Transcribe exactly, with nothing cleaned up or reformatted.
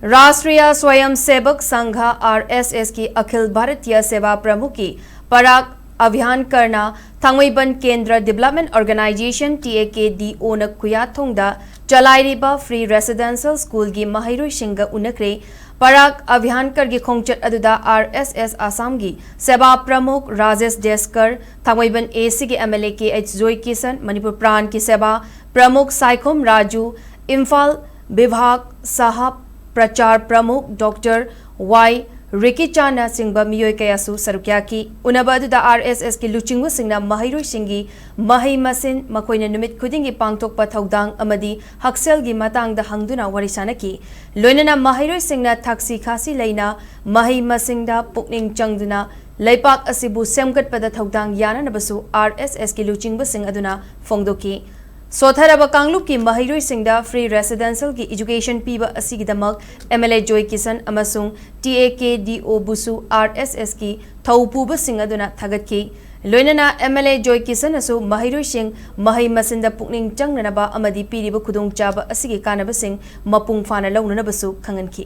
ꯔꯥꯁꯇ꯭ꯔꯤꯌꯥ ꯁ꯭ꯋꯌꯝ ꯁꯦꯕꯛ ꯁꯪꯘ, RSS ꯀꯤ ꯑꯈꯤꯜ ꯚꯥꯔꯇꯤꯌ ꯁꯦꯕꯥ ꯄ꯭ꯔꯃꯨꯈꯀꯤ ꯄꯔꯥꯒ ꯑꯚꯤꯌꯥꯟꯀꯔꯅ ꯊꯥꯡꯃꯩꯕꯟ ꯀꯦꯟꯗ꯭ꯔ ꯗꯤꯚꯦꯂꯞꯃꯦꯟꯠ ꯑꯣꯔꯒꯅꯥꯏꯖꯦꯁꯟ, TAKDO ꯅ ꯈꯨꯌꯥꯊꯣꯡꯗ ꯆꯂꯥꯏꯔꯤꯕ ꯐ꯭ꯔꯤ ꯔꯦꯁꯤꯗꯦꯟꯁꯤꯌꯦꯜ ꯁ꯭ꯀꯨꯜꯒꯤ ꯃꯍꯩꯔꯣꯏꯁꯤꯡꯒ ꯎꯅꯈ꯭ꯔꯦ꯫ ꯄꯔꯥꯒ ꯑꯚꯤꯌꯥꯟꯀꯔꯒꯤ ꯈꯣꯡꯆꯠ ꯑꯗꯨꯗ RSS ꯑꯁꯥꯝꯒꯤ ꯁꯦꯕꯥ ꯄ꯭ꯔꯃꯨꯈ ꯔꯥꯖꯦꯁ ꯖꯦꯁꯀꯔ, ꯊꯥꯡꯃꯩꯕꯟ ACꯒꯤ MLA KH ꯖꯣꯏ ꯀꯤꯁꯟ, ꯃꯅꯤꯄꯨꯔ ꯄ꯭ꯔꯥꯟꯒꯤ ꯁꯦꯕꯥ ꯄ꯭ꯔꯃꯨꯈ ꯁꯥꯏꯈꯣꯝ ꯔꯥꯖꯨ, ꯏꯝꯐꯥꯜ ꯕꯤꯚꯥꯒ ꯁꯍꯥ ꯄ꯭ꯔꯆꯥꯔ ꯄ꯭ꯔꯃꯨꯈ ꯗꯣꯛꯇꯔ ꯋꯥꯏ ꯔꯤꯀꯤꯆꯥꯟꯅꯆꯤꯡꯕ ꯃꯤꯑꯣꯏ ꯀꯌꯥꯁꯨ ꯁꯔꯨꯛ ꯌꯥꯈꯤ꯫ ꯎꯅꯕ ꯑꯗꯨꯗ RSS ꯀꯤ ꯂꯨꯆꯤꯡꯕꯁꯤꯡꯅ ꯃꯍꯩꯔꯣꯏꯁꯤꯡꯒꯤ ꯃꯍꯩ ꯃꯁꯤꯡ, ꯃꯈꯣꯏꯅ ꯅꯨꯃꯤꯠ ꯈꯨꯗꯤꯡꯒꯤ ꯄꯥꯡꯊꯣꯛꯄ ꯊꯧꯗꯥꯡ ꯑꯃꯗꯤ ꯍꯛꯁꯦꯜꯒꯤ ꯃꯇꯥꯡꯗ ꯍꯪꯗꯨꯅ ꯋꯥꯔꯤ ꯁꯥꯅꯈꯤ꯫ ꯂꯣꯏꯅꯅ ꯃꯍꯩꯔꯣꯏꯁꯤꯡꯅ ꯊꯛꯁꯤ ꯈꯥꯁꯤ ꯂꯩꯅ ꯃꯍꯩ ꯃꯁꯤꯡꯗ ꯄꯨꯛꯅꯤꯡ ꯆꯪꯗꯨꯅ ꯂꯩꯄꯥꯛ ꯑꯁꯤꯕꯨ ꯁꯦꯝꯒꯠꯄꯗ ꯊꯧꯗꯥꯡ ꯌꯥꯅꯅꯕꯁꯨ RSS ꯀꯤ ꯂꯨꯆꯤꯡꯕꯁꯤꯡ ꯑꯗꯨꯅ ꯐꯣꯡꯗꯣꯛꯈꯤ꯫ ꯁꯣꯠꯊꯔꯕ ꯀꯥꯡꯂꯨꯞꯀꯤ ꯃꯍꯩꯔꯣꯏꯁꯤꯡꯗ ꯐ꯭ꯔꯤ ꯔꯦꯁꯤꯗꯦꯟꯁꯤꯌꯦꯜꯒꯤ ꯏꯖꯨꯀꯦꯁꯟ ꯄꯤꯕ ꯑꯁꯤꯒꯤꯗꯃꯛ MLA ꯖꯣꯏ ꯀꯤꯁꯟ ꯑꯃꯁꯨꯡ TAKDO ꯕꯨꯁꯨ RSS ꯀꯤ ꯊꯧ ꯄꯨꯕꯁꯤꯡ ꯑꯗꯨꯅ ꯊꯥꯒꯠꯈꯤ꯫ ꯂꯣꯏꯅꯅ MLA ꯖꯣꯏ ꯀꯤꯁꯟꯅꯁꯨ ꯃꯍꯩꯔꯣꯏꯁꯤꯡ ꯃꯍꯩ ꯃꯁꯤꯡꯗ ꯄꯨꯛꯅꯤꯡ ꯆꯪꯅꯅꯕ ꯑꯃꯗꯤ ꯄꯤꯔꯤꯕ ꯈꯨꯗꯣꯡꯆꯥꯕ ꯑꯁꯤꯒꯤ ꯀꯥꯟꯅꯕꯁꯤꯡ ꯃꯄꯨꯡ ꯐꯥꯅ ꯂꯧꯅꯅꯕꯁꯨ ꯈꯪꯍꯟꯈꯤ꯫